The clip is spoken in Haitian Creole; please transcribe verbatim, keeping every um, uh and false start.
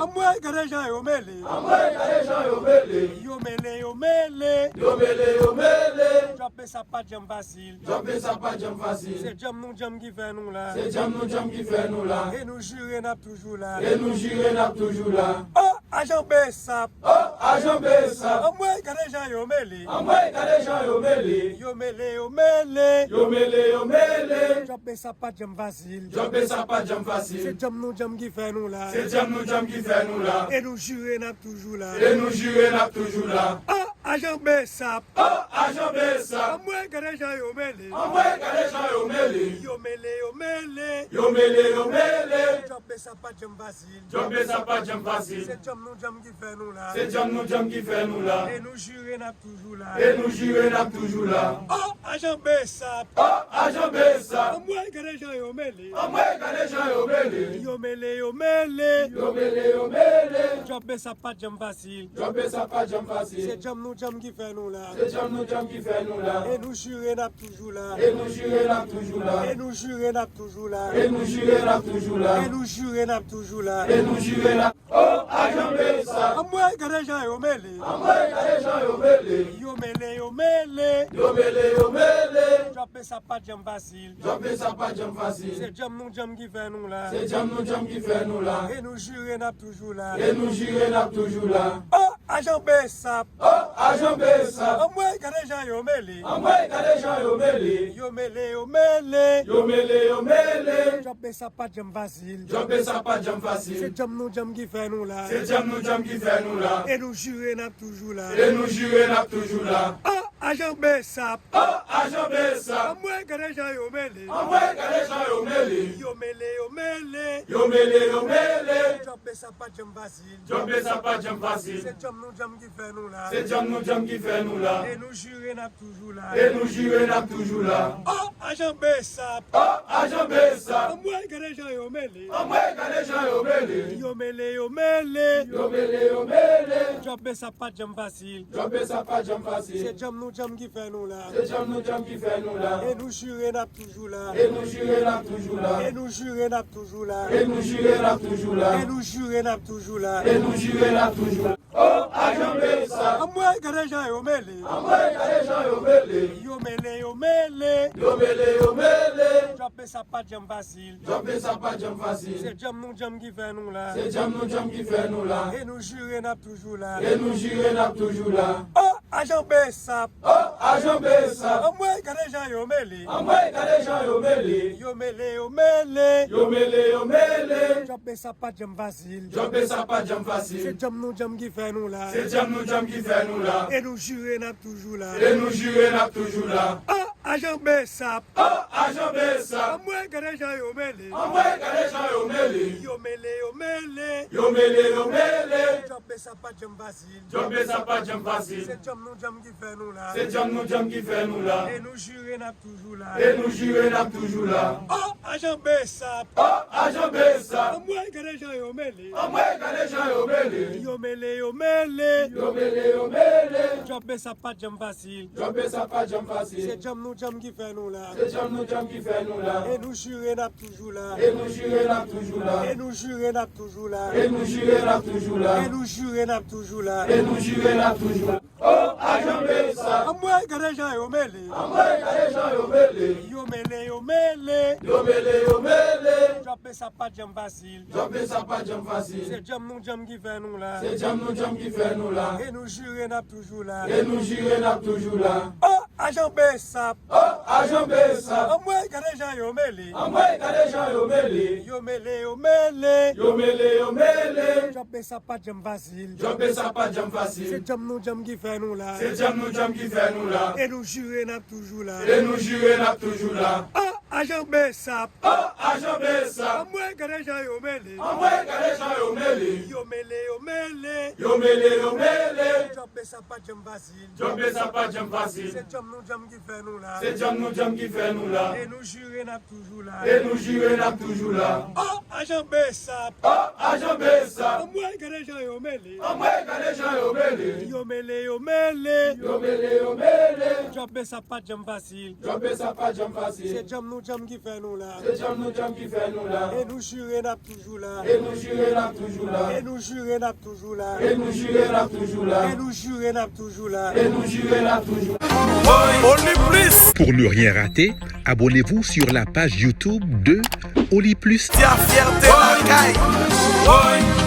Anmwey, gade jan yo mele. Anmwey, gade jan yo mele. Yo mele, yo mele. Yo mele, yo mele. Djòb Besap pa t janm fasil. Djòb Besap pa t janm fasil. Se djanm nou djanm ki fè nou la. Se djanm nou djanm ki fè nou la. E nou jire n ap toujou la. E nou jire n ap toujou la. O, ajan Besap. O, ajan Besap. Anmwey, gade jan yo mele. Anmwey, gade jan yo mele. Yo mele, yo mele. Yo mele, yo mele. Djòb Besap pa t janm fasil. Djòb Besap pa t janm fasil. Se djanm nou djanm ki fè nou la. Se djanm nou djanm ki fè nou la. E nou jire n ap toujou la. E nou jire n ap toujou la. O, ajan Besap. O, ajan Besap. Anmwey, gade jan yo mele. Anmwey, gade jan yo mele. Yo mele, yo mele. Yo mele, yo mele. Djòb Besap pa t janm fasil. Djòb Besap pa t janm fasil. Se djanm nou djanm ki fè nou la. Se djanm nou djanm ki fè nou la. E nou jire n ap toujou la. E nou jire n ap toujou la. O, ajan Besap. O, ajan Besap. Anmwey, gade jan yo mele. Anmwey, gade jan yo mele. Yo mele, yo mele. Yo mele, yo mele. Djòb Besap pa t janm fasil. Djòb Besap pa t janm fasil. Se djanm nou djanm ki fè nou la. Se djanm nou djanm ki fè nou la. E nou jire n ap toujou la. E nou jire n ap toujou la. E nou jire n ap toujou la. E nou jire n ap toujou la. E nou jire n ap toujou la. E nou jire n ap O, ajan Besap. Anmwey, gade jan yo mele. Anmwey, gade jan yo mele. Yo mele, yo mele. Yo mele, yo mele. Djòb Besap pa t janm fasil. Djòb Besap pa t janm fasil. Se djanm nou djanm ki fè nou la. Se djanm nou djanm ki fè nou la. E nou jire n ap toujou la. E nou jire n ap toujou la. O, ajan Besap. O, ajan Besap. Anmwey, gade jan yo mele. Anmwey, gade jan yo mele. Yo mele, yo mele. Yo mele, yo mele. Djòb Besap pa t janm fasil. Djòb Besap pa t janm fasil. Se djanm nou djanm ki fè nou la. Se djanm nou djanm ki fè nou la. E nou jire n ap toujou la. E nou jire n ap toujou la. O, ajan Besap. O, ajan Besap. Anmwey, gade jan yo mele. Anmwey, gade jan yo mele. Yo mele, yo mele. Yo mele, yo mele. Djòb Besap pa t janm fasil. Djòb Besap pa t janm fasil. Se djanm nou djanm ki fè nou la. Se djanm nou djanm ki fè nou la. E nou jire n ap toujou la. E nou jire n ap toujou la. O, ajan Besap. O, ajan Besap. Anmwey, gade jan yo mele. Anmwey, gade jan yo mele. Yo mele, yo mele. Yo mele, yo mele. Djòb Besap pa t janm fasil. Djòb Besap pa t janm fasil. Se djanm nou djanm ki fè nou la. Se djanm nou djanm ki fè nou la. E nou jire n ap toujou la. E nou jire n ap toujou la. E nou jire n ap toujou la. E nou jire n ap toujou la. E nou jire n ap toujou la. E nou jire n ap toujou la. O, ajan Besap. Anmwey, gade jan yo mele. Anmwey, gade jan yo mele. Yo mele, yo mele. Yo mele, yo mele. Djòb Besap pa t janm fasil. Djòb Besap pa t janm fasil. Se djanm nou djanm ki fè nou la. Se djanm nou djanm ki fè nou la. E nou jire n ap toujou la. E nou jire n ap toujou la. O, ajan Besap. O, ajan Besap. Anmwey, gade jan yo mele. Anmwey, gade jan yo mele. Yo mele, yo mele. Yo mele, yo mele. Djòb Besap pa t janm fasil. Djòb Besap pa t janm fasil. Se djanm nou djanm ki fè nou la. Se djanm nou djanm ki fè nou la. E nou jire n ap toujou la. E nou jire n ap toujou la. O, ajan Besap. O, ajan Besap. Anmwey, gade jan yo mele. Anmwey, gade jan yo mele. Yo mele, yo mele. Yo mele, yo mele. Djòb Besap pa t janm fasil. Djòb Besap pa t janm fasil. Se djanm nou djanm ki fè nou la. Se djanm nou djanm ki fè nou la. E nou jire n ap toujou la. E nou jire n ap toujou la. O, ajan Besap. O, ajan Besap. Anmwey, gade jan yo mele. Anmwey, gade jan yo mele. Yo mele, yo mele. Yo mele, yo mele. Djòb Besap pa t janm fasil. Djòb Besap pa t janm fasil. Se djanm nou djanm ki fè nou la. Se djanm nou djanm ki fè nou la. E nou jire n ap toujou la. E nou jire n ap toujou la. E nou jire n ap toujou la. E nou jire n ap toujou la. E nou jire n ap toujou la. E nou jire n ap toujou la. O, ajan Besap. Anmwey, gade jan yo mele. Anmwey, gade jan yo mele. Yo mele, yo mele. Yo mele, yo mele. Djòb Besap pa t janm fasil. Djòb Besap pa t janm fasil. Se djanm nou djanm ki fè nou la. Se djanm nou djanm ki fè nou la. E nou jire n ap toujou la. E nou jire n ap toujou la. O, ajan Besap. O, ajan Besap. Anmwey, gade jan yo mele. Anmwey, gade jan yo mele. Yo mele, yo mele. Yo mele, yo mele. Djòb Besap pa t janm fasil. Djòb Besap pa t janm fasil. Se djanm nou djanm ki fè nou la. Se djanm nou djanm ki fè nou la. E nou jire n ap toujou la. E nou jire n ap toujou la. O, ajan Besap. O, ajan Besap. Anmwey, gade jan yo mele. Anmwey, gade jan yo mele. Yo mele, yo mele. Yo mele, yo mele. Djòb Besap pa t janm fasil. Djòb Besap pa t janm fasil. Se djanm nou djanm ki fè nou la. Se djanm nou djanm ki fè nou la. E nou jire n ap toujou la. E nou jire n ap toujou la. O, ajan Besap. O, ajan Besap. Anmwey, gade jan yo mele. Anmwey, gade jan yo mele. Yo mele, yo mele. Yo mele, yo mele. Djòb Besap pa t janm fasil. Djòb Besap pa t janm fasil. Se djanm Nou djanm ki fè nou la. Se djanm nou djanm ki fè nou la. E nou jire n ap toujou la. E nou jire n ap toujou la. E nou jire n ap toujou la. E nou jire n ap toujou la. E nou jire n ap toujou la. E nou jire n ap toujou la. Oli Plus. Pour ne rien rater, abonnez-vous sur la page YouTube de Oli Plus. Ti a fyète lakay. Woy.